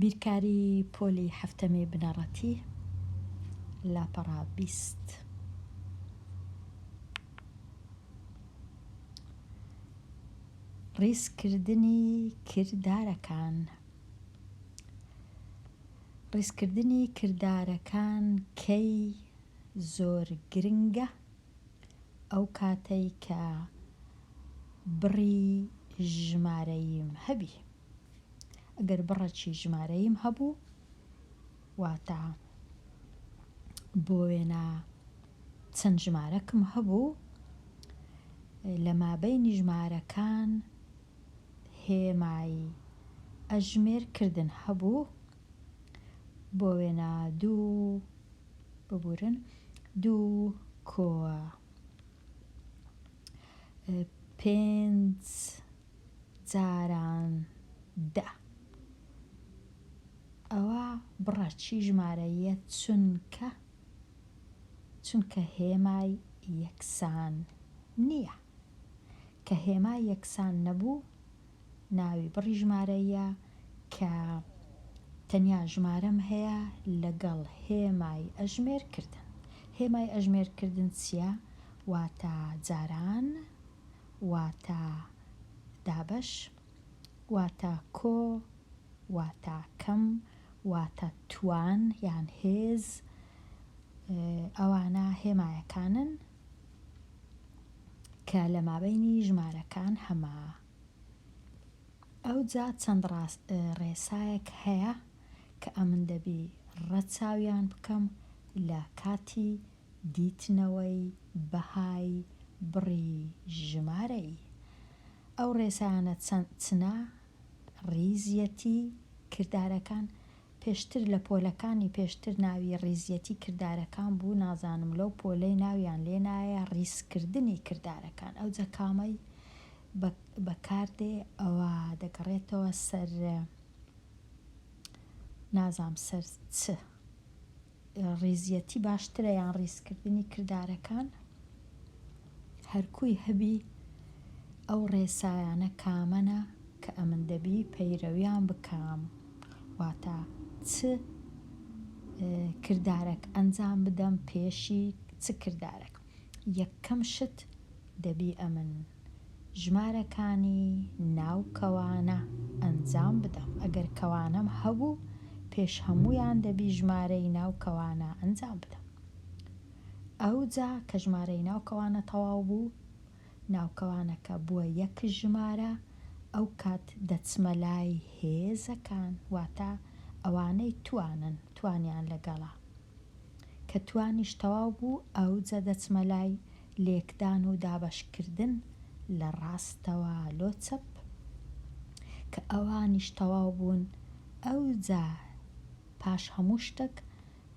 بیرکاری پۆلی حەفتەمی بنەڕەتی، لاپەڕە 20. ڕیزکردنی کردارەکان ڕیزکردنی کردارەکان کەی زۆر گرنگە؟ ئەو کاتەی کە بڕی ژمارەییم هەبی. ئەگەر بڕەکی ژمارەییم هەبوو واتە بۆ وێنە چەند ژمارەکم هەبوو لە مابەینی ژمارەکان هێمای ئەژمێر کردن هەبوو بۆ وێنە دوو ببورن دوو کۆ پێنج جاران دە ئەوە بڕە چی ژمارەییە چونکە چونکە هێمای یەکسان نییە کە هێمای یەکسان نەبوو ناوی بڕی ژمارەییە کە تەنیا ژمارەم هەیە لەگەڵ هێمای ئەژمێر کردن هێمای ئەژمێر کردن چییە واتە جاران واتە دابەش، واتە کۆ، واتە کەم، واتە توان یان هێز، ئەوانە هێمایەکانن کە لە مابەینی ژمارەکان هەمە. ئەوجا چەند ڕێسایەک هەیە کە ئەمن دەبی ڕەچاویان بکەم لە کاتی دیتنەوەی بەهای بڕی ژمارەیی. ئەو ڕێسایانە چنە؟ ڕیزیەتی کردارەکان، پێشتر لە پۆلەکانی پێشتر ناوی ڕیزیەتی کردارەکان بوو، نازانم لەو پۆلەی ناویان لێ نایە ڕیزکردنی کردارەکان، ئەوجا کامەی بەکار دێ ئەوە دەگەڕێتەوە سەر نازام سەر چ. ڕیزیەتی باشترە یان ڕیزکردنی کردارەکان؟ هەرکوی هەبی ئەو ڕێسایانە کامەنە کە ئەمن دەبی پەیرەویان بکەم واتە چ کردارەک ئەنجام بدەم پێشی چ کردارەک یەکەم شت دەبی ئەمن ژمارەکانی ناو کەوانە ئەنجام بدەم ئەگەر کەوانەم هەبوو پێش هەموویان دەبی ژمارەی ناو کەوانە ئەنجام بدەم ئەوجا کە ژمارەی ناو کەوانە تەواو بوو ناو کەوانەکە بووە یەک ژمارە ئەو کات دەچمە لای هێزەکان واتە ئەوانەی توانن توانیان لەگەڵە کە توانیش تەواو بوو ئەوجە دەچمە لای لێکدان و دابەشکردن لە ڕاستەوە لۆ چەپ، کە ئەوانیش تەواو بوون ئەوجا پاش هەموو شتەک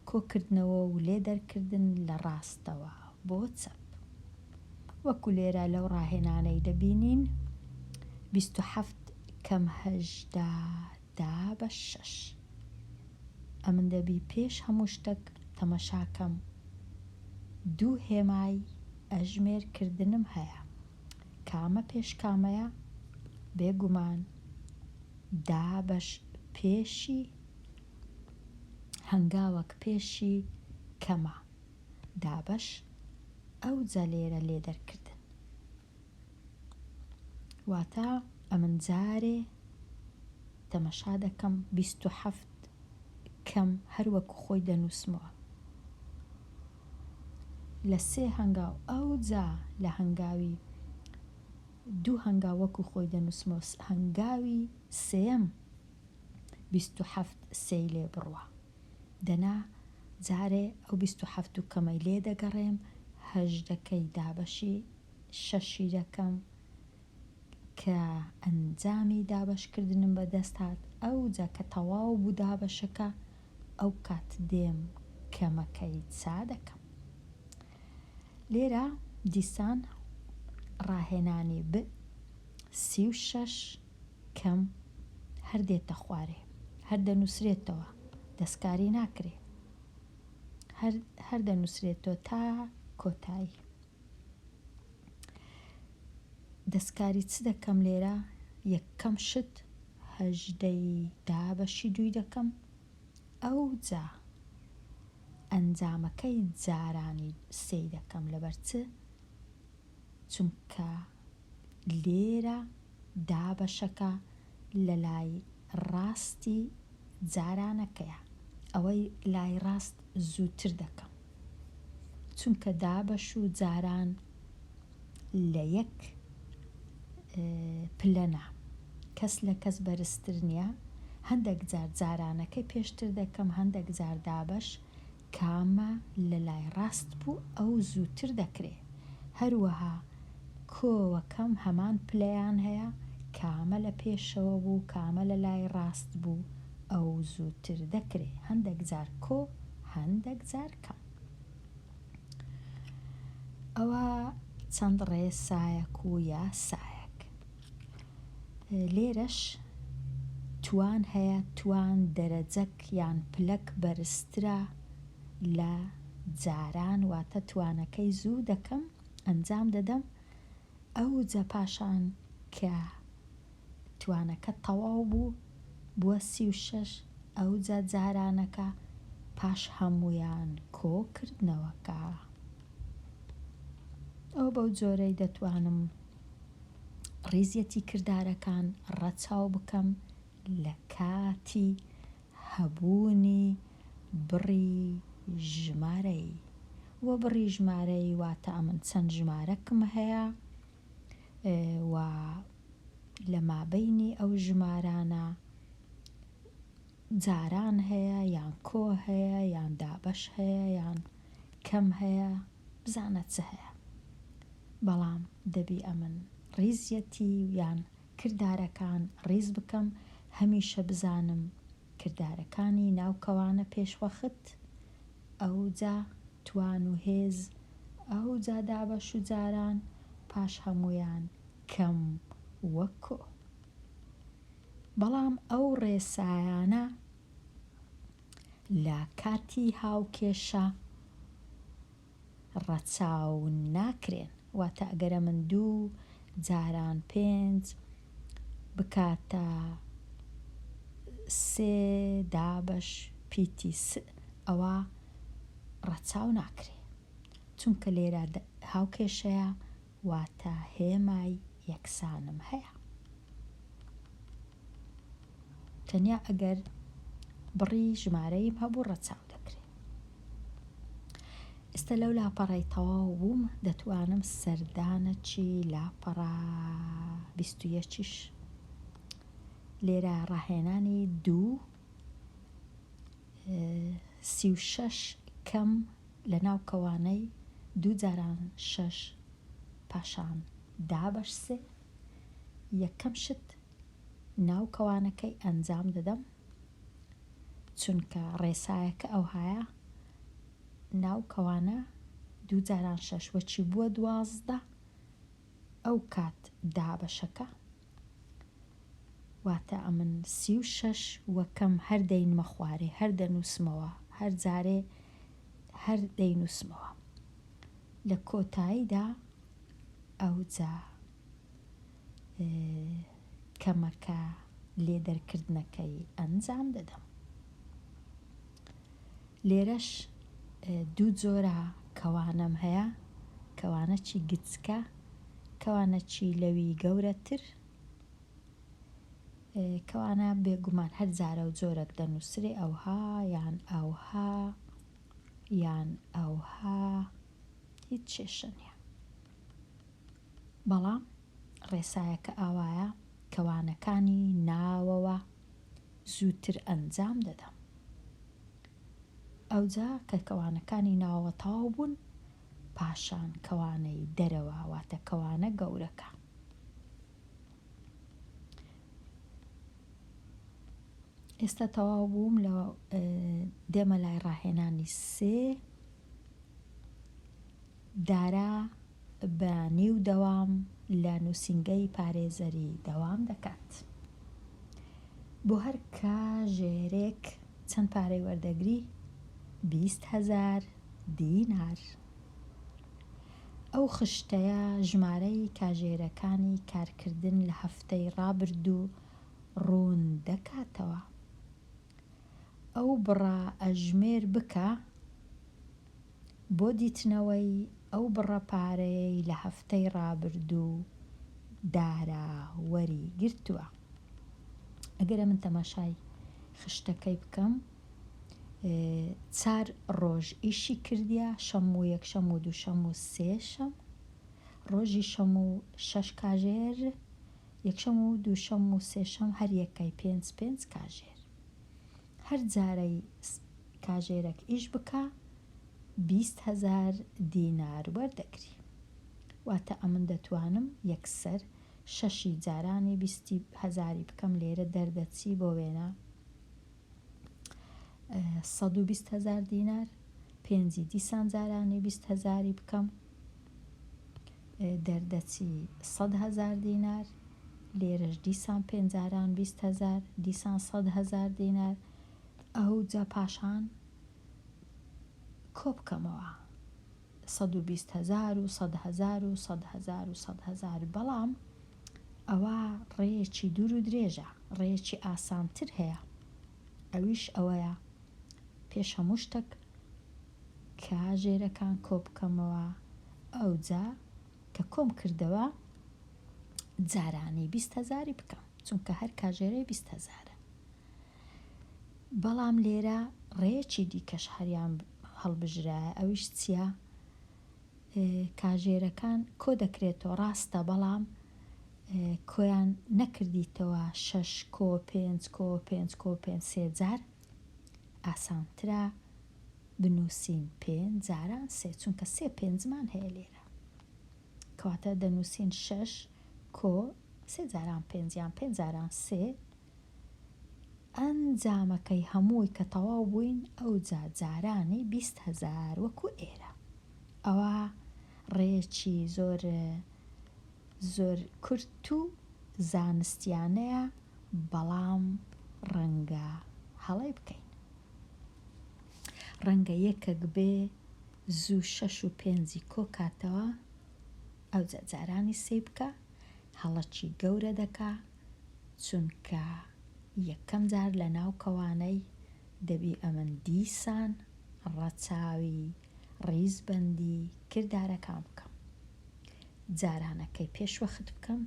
کۆکردنەوە و لێدەرکردن لە ڕاستەوە بۆ چەپ. وەکو لێرە لەو ڕاهێنانەی دەبینین 27 کەم 18 دابەش شەش. ئەمن دەبی پێش هەموو شتەک تەمەشاکەم دوو هێمای ئەژمێر کردنم هەیە کامە پێش کامەیە بێگومان دابەش پێشی هەنگاوەک پێشی کەمە دابەش ئەوجا لێرە لێدەرکردن. واتە ئەمن جارێ تەمەشا دەکەم 27 کەم هەر وەکو خۆی دەنووسمەوە لە سێ هەنگاو ئەوجا لە هەنگاوی دوو هەنگاو وەکو خۆی دەنووسمەوە هەنگاوی سێیەم 27 سێی لێ بڕوا دەنا جارێ ئەو 27 و کەمەی لێ دەگەڕێم هەژدەکەی دابەشی شەشی دەکەم کە ئەنجامی دابەشکردنم بەدەست هات ئەوجا کە تەواو بوو دابەشەکە ئەو کات دێم کەمەکەی چا دەکەم لێرە دیسان ڕاهێنانی ب 36 کەم هەر دێتە خوارێ هەر دەنووسرێتەوە دەستکاری ناکرێ هەر هەر دەنووسرێتەوە تا کۆتایی. دەستکاری چ دەکەم لێرە یەکەم شت. هەژدەی دابەشی دووی دەکەم ئەوجا ئەنجامەکەی جارانی سێی دەکەم لەبەر چ؟ چونکە لێرە دابەشەکە لەلای ڕاستی جارانەکەیە ئەوەی لای ڕاست زووتر دەکەم چونکە دابەش و جاران لە یەک پلەنە کەس لە کەس بەرزتر نیە هەندەک جار جارانەکەی پێشتر دەکەم هەندەک جار دابەش کامە لە لای ڕاست بوو ئەو زووتر دەکرێ هەروەها کۆوەکەم هەمان پلەیان هەیە کامە لە پێشەوە بوو کامە لە لای ڕاست بوو ئەو زووتر دەکرێ هەندەک جار کۆ هەندەک جار کەم. ئەوە چەند ڕێسایەک و یاسایەک. لێرەش توان هەیە توان دەرەجەک یان پلەک بەرزترە لە جاران واتە توانەکەی زوو دەکەم ئەنجام دەدەم ئەوجە پاشان کە توانەکە تەواو بوو بووە 36 ئەوجا جارانەکە پاش هەموویان کۆ کردنەوەکە. ئەوە بەو جۆرەی دەتوانم ڕیزیەتی کردارەکان ڕەچاو بکەم لە کاتی هەبوونی بڕی ژمارەی وە بڕی ژمارەی واتە ئەمن چەند ژمارەکم هەیە و لە مابەینی ئەو ژمارانە جاران هەیە یان کۆ هەیە یان دابەش هەیە یان کەم هەیە بزانە چ هەیە بەڵام دەبی ئەمن ڕیزیەتی یان کردارەکان ڕیز بکەم هەمیشە بزانم کردارەکانی ناو کەوانە پێشوەخت ئەوجا توان و هێز ئەوجا دابەش و جاران پاش هەموویان کەم و کۆ. بەڵام ئەو ڕێسایانە لە کاتی هاوکێشە ڕەچاو ناکرێن، واتە ئەگەر ئەمن دوو جاران پێنج بکاتە سێ دابەش پیتی س ئەوا ڕەچاو ناکرێ چونکە لێرە هاوکێشەیە واتە هێمای یەکسانم هەیە. تەنیا ئەگەر بڕی ژمارەیم هەبوو ڕەچاو دەکرێ. ئێستا لەو لاپەڕەی تەواو بووم دەتوانم سەردانەکی لاپەڕە 21یش لێرە ڕاهێنانی دوو 36 کەم لە ناو کەوانەی دوو جاران شەش پاشان دابەش سێ یەکەم شت ناو کەوانەکەی ئەنجام دەدەم چونکە ڕێسایەکە ئەوهایە ناو کەوانە دوو جاران شەش وەچی بووە 12 ئەو کات دابەشەکە واتە ئەمن 36 وەکەم هەر دەینمە خوارێ هەر دەنووسمەوە هەر جارێ هەر دەینووسمەوە لە کۆتاییدا ئەوجا کەمەکە لێدەرکردنەکەی ئەنجام دەدەم. لێرەش دوو جۆرە کەوانەم هەیە، کەوانەکی گچکە، کەوانەکی لەوی گەورەتر. کەوانە بێگومان هەر جارە و جۆرەک دەنووسرێ ئەوها یان ئەوها یان ئەوها هیچ کێشە نییە. بەڵام ڕێسایەکە ئاوایە کەوانەکانی ناوەوە زووتر ئەنجام دەدەم. ئەوجا کە کەوانەکانی ناوەوە تەواو بوون پاشان کەوانەی دەرەوە واتە کەوانە گەورەکە. ئێستا تەواو بووم لە دێمە لای ڕاهێنانی سێ دارا بە نیو دەوام لە نووسینگەی پارێزەری دەوام دەکات. بۆ هەر کاژێرێک چەند پارەی وەردەگری؟ 20 هەزار دینار. ئەو خشتەیە ژمارەی کاژێرەکانی کارکردن لە هەفتەی ڕابردوو. ڕوون دەکاتەوە. ئەو بڕە ئەژمێر بکە بۆ دیتنەوەی ئەو بڕە پارەیەی لە هەفتەی ڕابردوو دارا وەری گرتووە. ئەگەر ئەمن تەماشای خشتەکەی بکەم چار ڕۆژ ئیشی کردیە، شەم و یەکشەم و دووشەم و سێشەم، ڕۆژی شەم و شەش کاژێر، یەکشەم و دووشەم و سێشەم هەر یەکەی پێنج پێنج کاژێر. هەر جارەی کاژێرەک ئیش بکا 20 هەزار دینار وەردەگری. واتە ئەمن دەتوانم یەکسەر شەشی جارانی بیستی هەزاری بکەم لێرە دەردەچی بۆ وێنە 120 هەزار دینار، پێنجی دیسان جارانی 20 هەزاری بکەم دەردەچی 100 هەزار دینار، لێرەش دیسان پێنج جاران 20 هەزار دیسان 100 هەزار دینار. ئەوجا پاشان کۆ بکەمەوە 120 هەزار و 100 هەزار و 100 هەزار و 100 هەزار. بەڵام ئەوە ڕێیەکی دوور و درێژە، ڕێیەکی ئاسانتر هەیە، ئەویش ئەوەیە پێش هەموو شتەک کاژێرەکان کۆ بکەمەوە، ئەوجا کە کۆم کردەوە جارانی 20 هەزاری بکەم، چونکە هەر کاژێرەی 20 هەزارە. بەڵام لێرە ڕێیەکی دیکەش هەریان هەڵبژرایە، ئەویش چییە؟ کاژێرەکان کۆ دەکرێتەوە ڕاستە، بەڵام کۆیان نەکردیتەوە شەش کۆ پێنج کۆ پێنج کۆ پێنج سێ جار، ئاسانترە بنووسین پێنج جاران سێ، چونکە سێ پێنجمان هەیە لێرە. کەواتە دەنووسین شەش کۆ سێ جاران پێنج یان پێنج جاران سێ، ئەنجامەکەی هەمووی کە تەواو بووین ئەوجا جارانی 20 هەزار وەکو ئێرە. ئەوە ڕێیەکی زۆر زۆر کورت و زانستیانەیە، بەڵام ڕەنگە هەڵەی بکەین. ڕەنگە یەکەک بێ زوو شەش و پێنجی کۆ کاتەوە ئەوجا جارانی سێی بکا، هەڵەکی گەورە دەکا، چونکە یەکەم جار لە ناو کەوانەی دەبی ئەمن دیسان ڕەچاوی ڕیزبەندی کردارەکان بکەم. جارانەکەی پێش وەخت بکەم،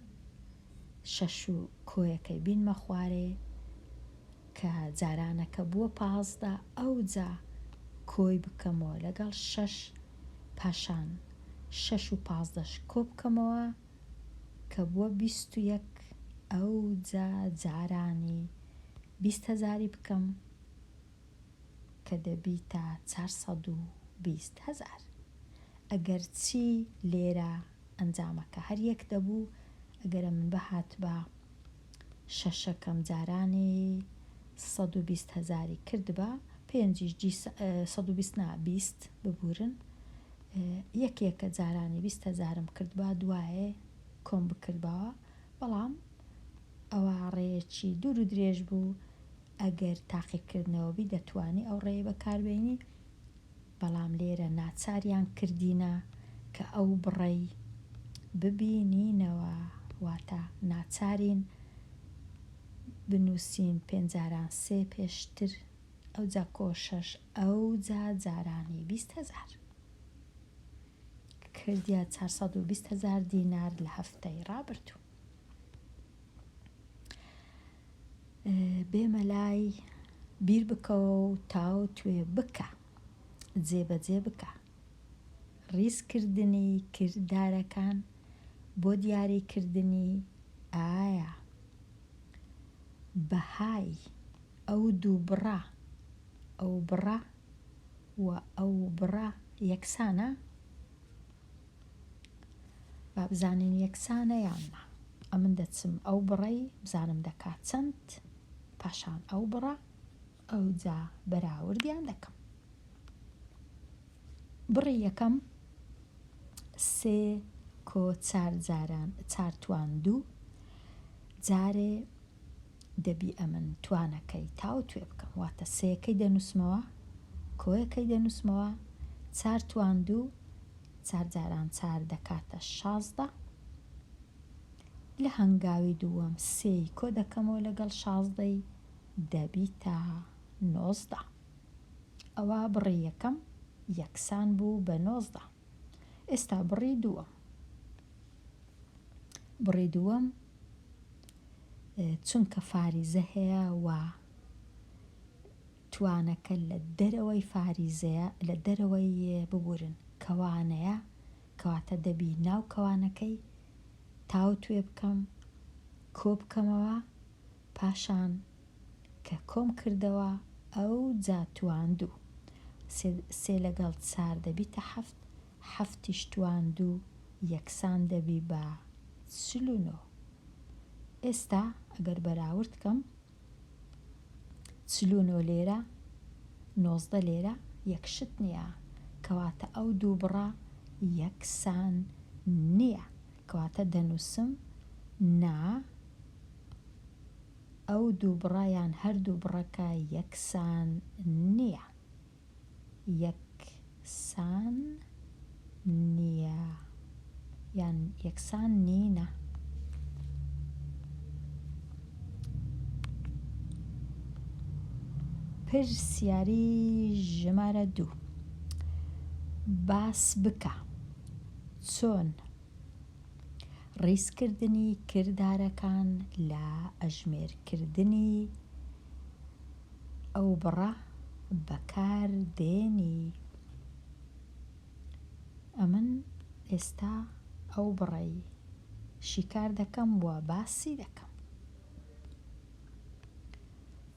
شەش و کۆیەکەی بینمە خوارێ، کە جارانەکە بووە 15 ئەوجا کۆی بکەمەوە لەگەڵ شەش، پاشان شەش و پازدەش کۆ بکەمەوە کە بووە 21، ئەوجا جارانی 20 هەزاری بکەم کە دەبیتە 420 هەزار. ئەگەرچی لێرە ئەنجامەکە هەر یەک دەبوو، ئەگەرە من بهاتبا شەشەکەم جارانی 120 هەزاری کردبا، پێنجیش 120 نا 20 ببورن، یەک یەکە جارانی 20 هەزارم کردبا دوایێ کۆم بکردباوە، بەڵام ئەوە ڕێیەکی دوور و درێژ بوو. ئەگەر تاقیکردنەوە بی دەتوانی ئەو ڕێیە بەکاربێنی، بەڵام لێرە ناچاریان کردینە کە ئەو بڕەی ببینینەوە، واتە ناچارین بنووسین پێنج جاران سێ پێشتر ئەوجا کۆ شەش ئەوجا جارانی 20 هەزار کردیە 420 هەزار دینار لە هەفتەی ڕابردوو. بێمە لای بیر بکەوە و تاوتوێ بکە، جێبەجێ بکە. ڕیزکردنی کردارەکان بۆ دیاریکردنی ئایا بەهای ئەو دوو بڕە، ئەو بڕە و ئەو بڕە یەکسانە؟ با بزانین یەکسانە یان نا. ئەمن دەچم ئەو بڕەی بزانم دەکات چەند، پاشان ئەو بڕە، ئەوجا بەراوردیان دەکەم. بڕی یەکەم سێ کۆ چار جاران چار توان دوو جارێ دەبی ئەمن توانەکەی تاوتوێ بکەم، واتە سێیەکەی دەنووسمەوە، کۆیەکەی دەنووسمەوە، چار توان دوو، چار جاران چار دەکاتە 16. لە هەنگاوی دووەم سێی کۆ دەکەمەوە لەگەڵ شازدەی دەبیتە 19. ئەوە بڕی یەکەم یەکسان بوو بە 19. ئێستا بڕی دووەم. بڕی دووەم چونکە فاریزە هەیە و توانەکە لە دەرەوەی فاریزەیە لە دەرەوەی ببورن کەوانەیە کەواتە دەبی ناو کەوانەکەی تاوتوێ بکەم کۆ بکەمەوە پاشان کە کۆم کردەوە ئەوجا توان دوو سێ لەگەڵ چار دەبیتە حەفت حەفتیش توان دوو یەکسان دەبی بە 49. ئێستا ئەگەر بەراورد کەم 49 لێرە 19 لێرە یەک شت نییە کەواتە ئەو دوو بڕە یەکسان نییە کەواتە دەنووسم نا ئەو دوو بڕە یان هەردوو بڕەکە یەکسان نییە. یەکسان نییە یان یەکسان نینە. پرسیاری ژمارە دوو باس بکە چۆن ڕیزکردنی کردارەکان لە ئەژمێرکردنی ئەو بڕە بەکار دێنی. ئەمن ئێستا ئەو بڕەی شیکار دەکەم و باسی دەکەم.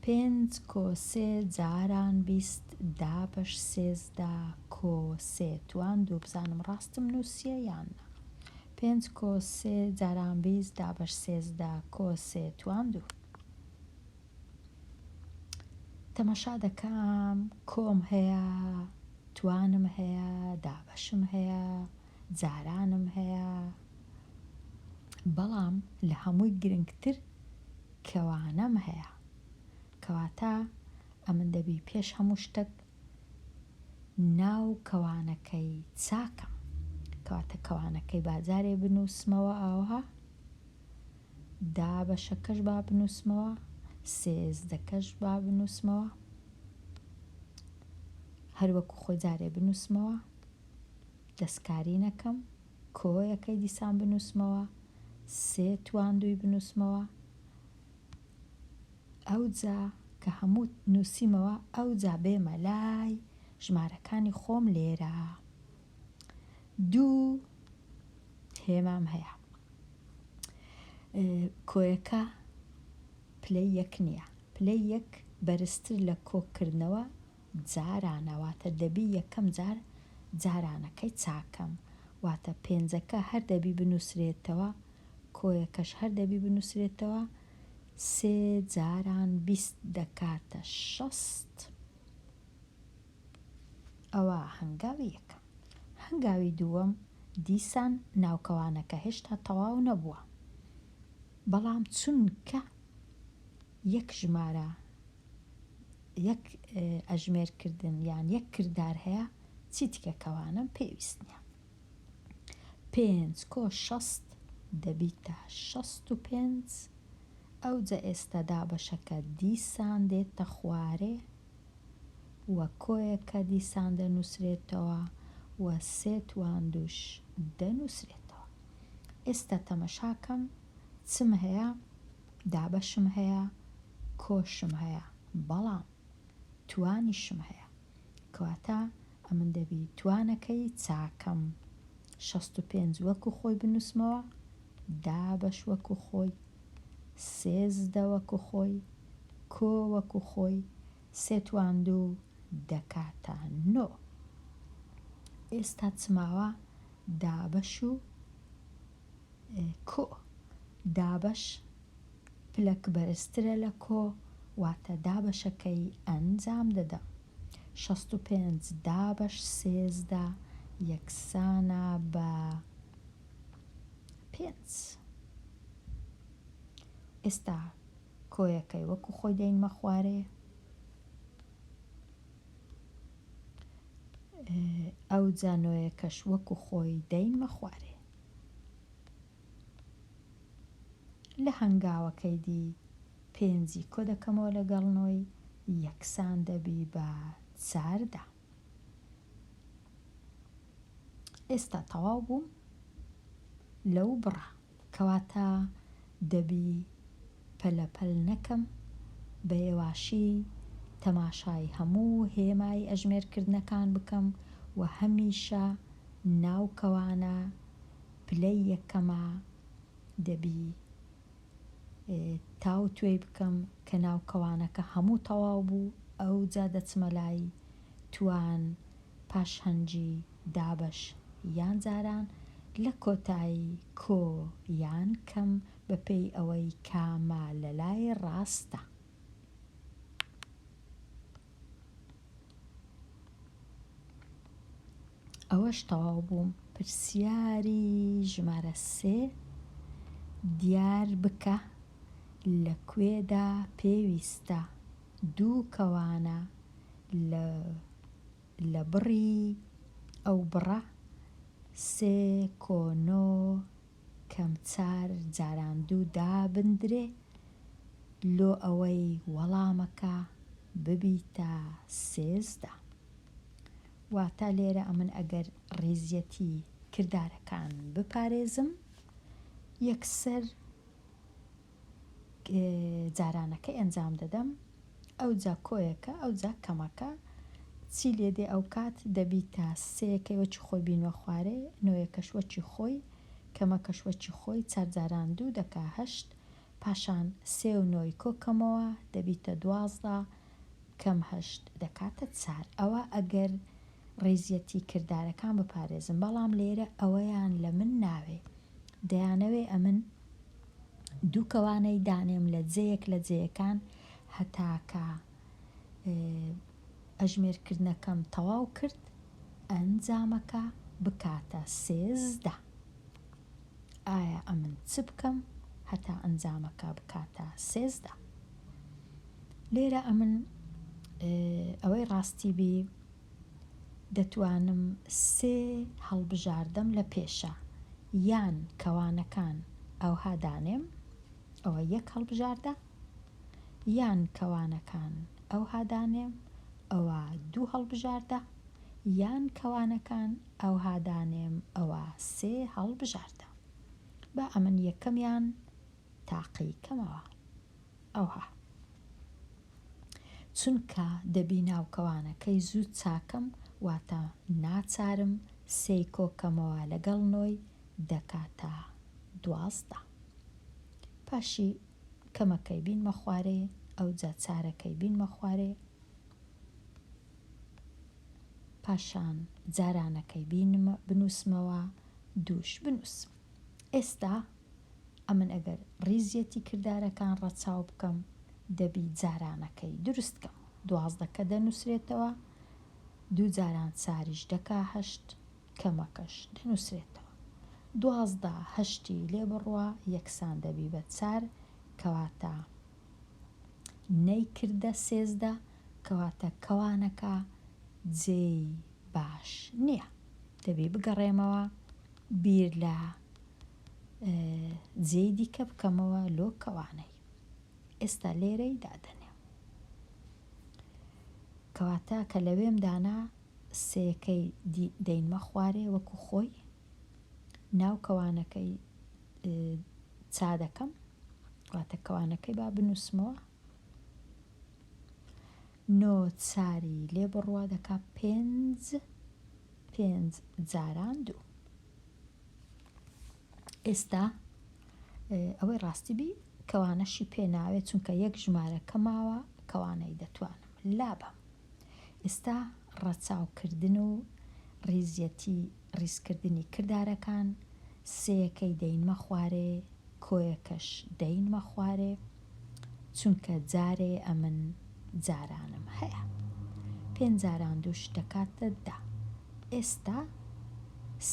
پێنج کۆ سێ جاران 20 دابەش 13 کۆ سێ توان دوو بزانم ڕاستم نووسیە یان نا. پێنج کۆ سێ جاران 20 دابەش 13 کۆ سێ توان دوو. تەماشا دەکەم کۆم هەیە، توانم هەیە، دابەشم هەیە، جارانم هەیە، بەڵام لە هەمووی گرنگتر کەوانەم هەیە. کەواتە ئەمن دەبی پێش هەموو شتەک ناو کەوانەکەی چاکەم. کەواتە کەوانەکەی با جارێ بنووسمەوە ئاوها، دابەشەکەش با بنووسمەوە، سێزدەکەش با بنووسمەوە، هەروەکو خۆی جارێ بنووسمەوە، دەستکاری نەکەم، کۆیەکەی دیسان بنووسمەوە، سێ توان دووی بنووسمەوە. ئەوجا کە هەموو نووسیمەوە ئەوجا بێمە لای ژمارەکانی خۆم لێرە دوو هێمام هەیە. کۆیەکە پلەی یەک نییە، پلەی یەک بەرزتر لە کۆکردنەوە جارانە، واتە دەبی یەکەم جار جارانەکەی چاکەم، واتە پێنجەکە هەر دەبی بنووسرێتەوە، کۆیەکەش هەر دەبی بنووسرێتەوە، سێ جاران 20 دەکاتە 60. ئەوە هەنگاوی یەکەم. هەنگاوی دووەم دیسان ناوکەوانەکە هێشتا تەواو نەبووە، بەڵام چونکە یەک ژمارە یەک ئەژمێرکردن یان یەک کردار هەیە چیتکە کەوانەم پێویست نییە. پێنج کۆ 60 دەبیتە 65. ئەوجە ئێستا دابەشەکە دیسان دێتە خوارێ و کۆیەکە دیسان دەنووسرێتەوە و سێ تواندوش دەنووسرێتەوە. ئێستا تەمەشاکەم چم هەیە؟ دابەشم هەیە، کۆشم هەیە، بەڵام توانیشم هەیە. کەواتە ئەمن دەبی توانەکەی چاکەم. 65 وەکو خۆی بنووسمەوە، دابەش وەکو خۆی، 13 وەکو خۆی، کۆ وەکو خۆی، سێ توان دوو دەکاتە نۆ. ئێستا چماوە دابەش و کۆ. دابەش پلەک بەرزترە لە کۆ، واتە دابەشەکەی ئەنجام دەدەم. 65 دابەش 13 یەکسانە بە پێنج. ئێستا کۆیەکەی وەکو خۆی دەینمە خوارێ، ئەوجا نۆیەکەش وەکو خۆی دەینمە خوارێ. لە هەنگاوەکەی دی پێنجی کۆ دەکەمەوە لەگەڵ نۆی یەکسان دەبی بە 14. ئێستا تەواو بووم لەو بڕە. کەواتە دەبی پەلە پەل نەکەم، بە یەواشی تەماشای هەموو هێمای ئەژمێرکردنەکان بکەم و هەمیشە ناو کەوانە پلەی یەکەمە دەبی تاوتوێی بکەم کە ناو کەوانەکە هەموو تەواو بوو ئەوجا دەچمە لای توان پاشهەنجی دابەش یان جاران لە کۆتایی کۆ یان کەم بەپێی ئەوەی کامە لەلای ڕاستە. ئەوەش تەواو بووم. پرسیاری ژمارە سێ، دیار بکە لە کوێدا پێویستە دوو کەوانە لە لە بڕی ئەو بڕە سێ کۆ نۆ کەم چار جاران دوو دابندرێ لۆ ئەوەی وەڵامەکە ببیتە 13. واتە لێرە ئەمن ئەگەر ڕیزیەتی کردارەکان بپارێزم یەکسەر جارانەکەی ئەنجام دەدەم ئەوجا کۆیەکە ئەوجا کەمەکە چی لێ دێ ئەوکات دەبیتە سێیەکەی وەکی خۆی بینوە خوارێ نۆیەکەش وەکی خۆی کەمەکەش وەکی خۆی چار جاران دوو دەکا هەشت پاشان سێ و نۆی کۆ کەمەوە دەبیتە 12 کەم هەشت دەکاتە چار ئەوە ئەگەر ڕیزیەتی کردارەکان بپارێزم بەڵام لێرە ئەوەیان لە من ناوێ دەیانەوێ ئەمن دوو کەوانەی دانێم لە جێیەک لە جێیەکان هەتا کە ئەژمێرکردنەکەم تەواو کرد ئەنجامەکە بکاتە 13. ئایا ئەمن چ بکەم هەتا ئەنجامەکە بکاتە 13؟ لێرە ئەمن ئەوەی ڕاستی بی دەتوانم سێ هەڵبژاردەم لە پێشە یان کەوانەکان ئەوها دانێم ئەوە یەک هەڵبژاردە یان کەوانەکان ئەوها دانێم ئەوە دوو هەڵبژاردە یان کەوانەکان ئەوها دانێم ئەوە سێ هەڵبژاردە. با ئەمن یەکەمیان تاقی کەمەوە. ئەوها. چونکە دەبی ناوکەوانەکەی زوو چاکەم واتە ناچارم سێی کۆکەمەوە لەگەڵ نۆی دەکاتە 12. پاشی کەمەکەی بینمە خوارێ ئەوجا چارەکەی بینمە خوارێ پاشان جارانەکەی بینمە بنووسمەوە دووش بنووسم. ئێستا ئەمن ئەگەر ڕیزیەتی کردارەکان ڕەچاو بکەم دەبی جارانەکەی دروست کەم. دوازدەکە دەنووسرێتەوە، دوو جاران چاریش دەکا هەشت، کەمەکەش دەنووسرێتەوە. 12 هەشتی لێ بڕوا یەکسان دەبی بە چار، کەواتە نەیکردە 13، کەواتە کەوانەکە جێی باش نییە. دەبی بگەڕێمەوە بیر لە جێی دیکە بکەمەوە لۆ کەوانەی. ئێستا لێرەی دادەنێم. کەواتە کە لەوێم دانا سێیەکەی دەینمە خوارێ وەکو خۆی ناو کەوانەکەی چا دەکەم واتە کەوانەکەی با بنووسمەوە نۆ چاری لێ بڕوا دەکا پێنج پێنج جاران دوو. ئێستا ئەوەی ڕاستی بی کەوانەشی پێ ناوێت چونکە یەک ژمارەکە ماوە کەوانەی دەتوانم لابەم. ئێستا ڕەچاوکردن و ڕیزیەتی ڕیزکردنی کردارەکان سێیەکەی دەینمە خوارێ کۆیەکەش دەینمە خوارێ چونکە جارێ ئەمن جارانم هەیە پێنج جاران دووش دەکاتە دە ئێستا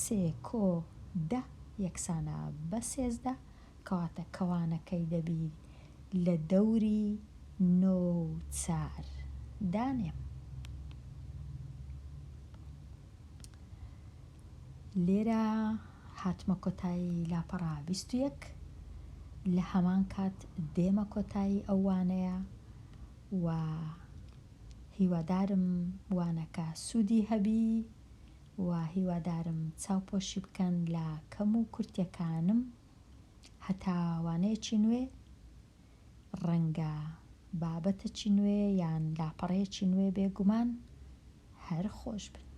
سێ کۆ دە یەکسانە بە 13 کەواتە کەوانەکەی دەبی لە دەوری نۆ و چار دانێم. لێرە هاتمە کۆتایی لاپەڕە 21. لە هەمان کات دێمە کۆتایی ئەو وانەیە و هیوادارم وانەکە سوودی هەبی و هیوادارم چاوپۆشی بکەن لە کەم و کورتیەکانم هەتا وانەیەکی نوێ ڕەنگە بابەتەکی نوێ یان لاپەڕەیەکی نوێ بێگومان هەر خۆش بن.